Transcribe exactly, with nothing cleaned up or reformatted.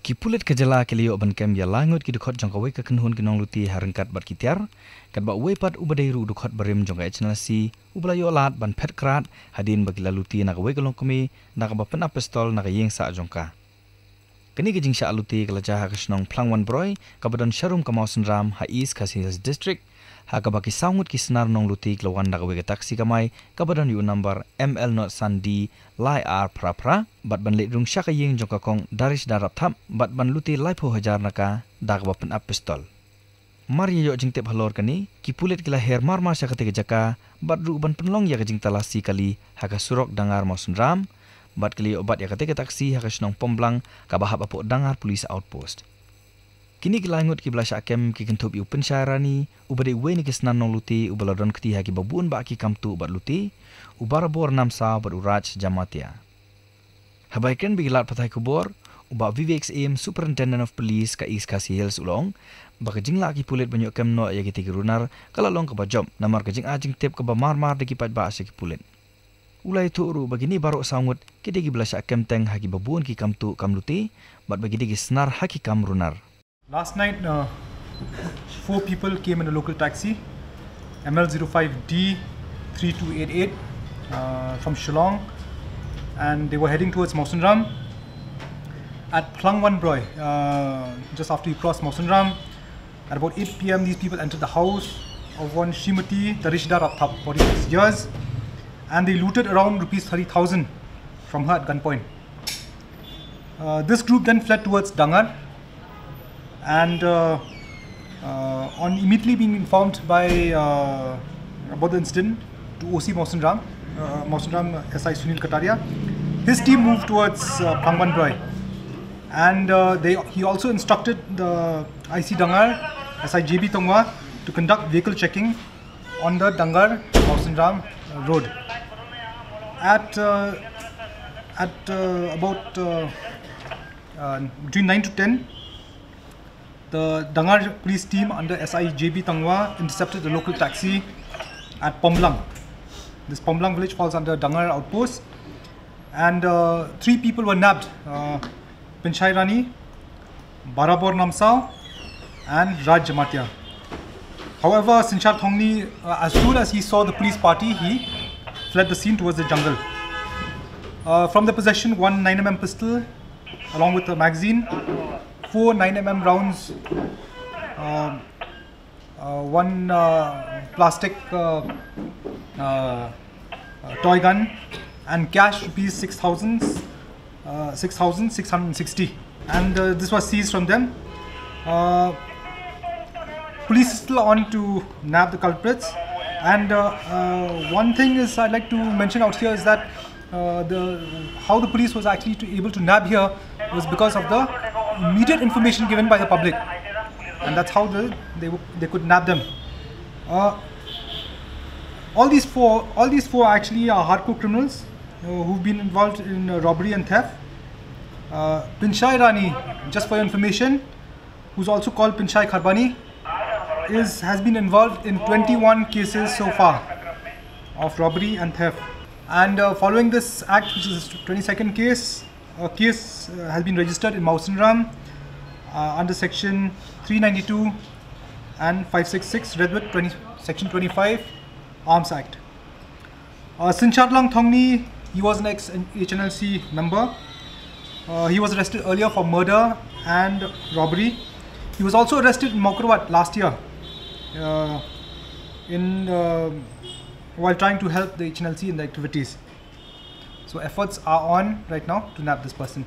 Ki pulit ka jylla ki la ïoh ban kem ïa lai ngut ki dkhot jong kawei ka kynhun ki nonglute ha ryngkat bad ki tiar, katba uwei pat uba dei ruh u dkhot barim jong ka H N L C, uba la ïoh lad ban phet krad hadien ba ki la lute na kawei ka longkmie da kaba pynap pistol na ka ïing sah jong ka. Kane ka jingshah lute ka la jia ha ka shnong Phlangwanbroi, kaba don sharum ka Mawsynram ha East Khasi Hills District, ha kaba ki saw ngut ki snar nonglute ki la wan da kawei ka taxi kamai kaba don ïa u number M L not san D lai ar phra phra, bad ban leit rung sha ka ïing jong ka kong Darishda Rapthap, bad ban lute laiphew hajar na ka da kaba pynap pistol. Mar ïa ïoh jingtip halor kane, ki pulit ki la her mar mar sha katei ka jaka, bad ruh ban pynlong ïa ka jingtalasi kali ha ka surok Dangar Mawsynram, bad ki la ïoh bat ïa katei ka taxi ha ka shnong Pomblang kaba hap hapoh Dangar Police Outpost. Kine ki lai ngut kiba la shah kem ki kynthup ïa u Pynshai Rani, uba dei uwei na ki snar nonglute uba la don kti ha kiba bun bah ki kam tuh bad lute, u Barabor Namsaw bad u Raj Jamatia. Haba ïakren bad ki lad pathai khubor, u Bah Vivek Syiem, Superintendent of Police ka East Khasi Hills, u la ong ba ka jinglah ki pulit ban ïoh kem noh ïa kitei ki runar ka la long kaba jop namar ka jingai jingtip kaba mar mar da ki paidbah sha ki pulit. U la ïathuh ruh ba kine baroh saw ngut ki dei kiba la shah kem teng ha kiba bun ki kam tuh kam lute, bad ba ki dei ki snar ha ki kam runar. Last night, uh, four people came in a local taxi, M L zero five D three two eight eight, uh, from Shillong, and they were heading towards Mawsynram. At Phlangwanbroi, uh, just after you cross Mawsynram, at about eight P M, these people entered the house of one Srimati Darishda Rathap, forty-six years, and they looted around rupees thirty thousand from her at gunpoint. Uh, this group then fled towards Dangar, and, uh, uh, on immediately being informed by, uh, about the incident to O C Mawsynram, uh, Mawsynram S I Sunil Kataria, his team moved towards, uh, Phlangwanbroi, and, uh, they, he also instructed the I C Dangar, S I J B Tongwa, to conduct vehicle checking on the Dangar Mawsynram road. At, uh, at, uh, about, uh, uh, between nine to ten, the Dangar police team under S I J B Tangwa intercepted a local taxi at Pomblang. This Pomblang village falls under Dangar outpost, and, uh, three people were nabbed. Uh, Pynshai Rani, Barabor Namsaw, and Raj Jamatia. However, Synshar Thongni, uh, as soon as he saw the police party, he fled the scene towards the jungle. Uh, from the possession, one nine M M pistol, along with a magazine, four nine M M rounds, um, uh, one, uh, plastic, uh, uh, uh, toy gun, and cash rupees six thousand, uh, six thousand six hundred sixty. And, uh, this was seized from them. Uh, police is still on to nab the culprits. And, uh, uh, one thing is I'd like to mention out here is that, uh, the, how the police was actually to, able to nab here was because of the immediate information given by the public, and that's how the, they, they could nab them. Uh, all these four, all these four actually are hardcore criminals, uh, who've been involved in, uh, robbery and theft. Uh, Pynshai Rani, just for your information, who's also called Pynshai Kharbani, is, has been involved in twenty-one cases so far of robbery and theft. And, uh, following this act, which is the twenty-second case, a case, uh, has been registered in Mawsynram, uh, under section three ninety-two and five sixty-six, read with twenty, section twenty-five, Arms Act. Uh, Synshar Lang Thongni, he was an ex H N L C member. Uh, he was arrested earlier for murder and robbery. He was also arrested in Mawkyrwat last year, uh, in, uh, while trying to help the H N L C in the activities. So efforts are on right now to nab this person.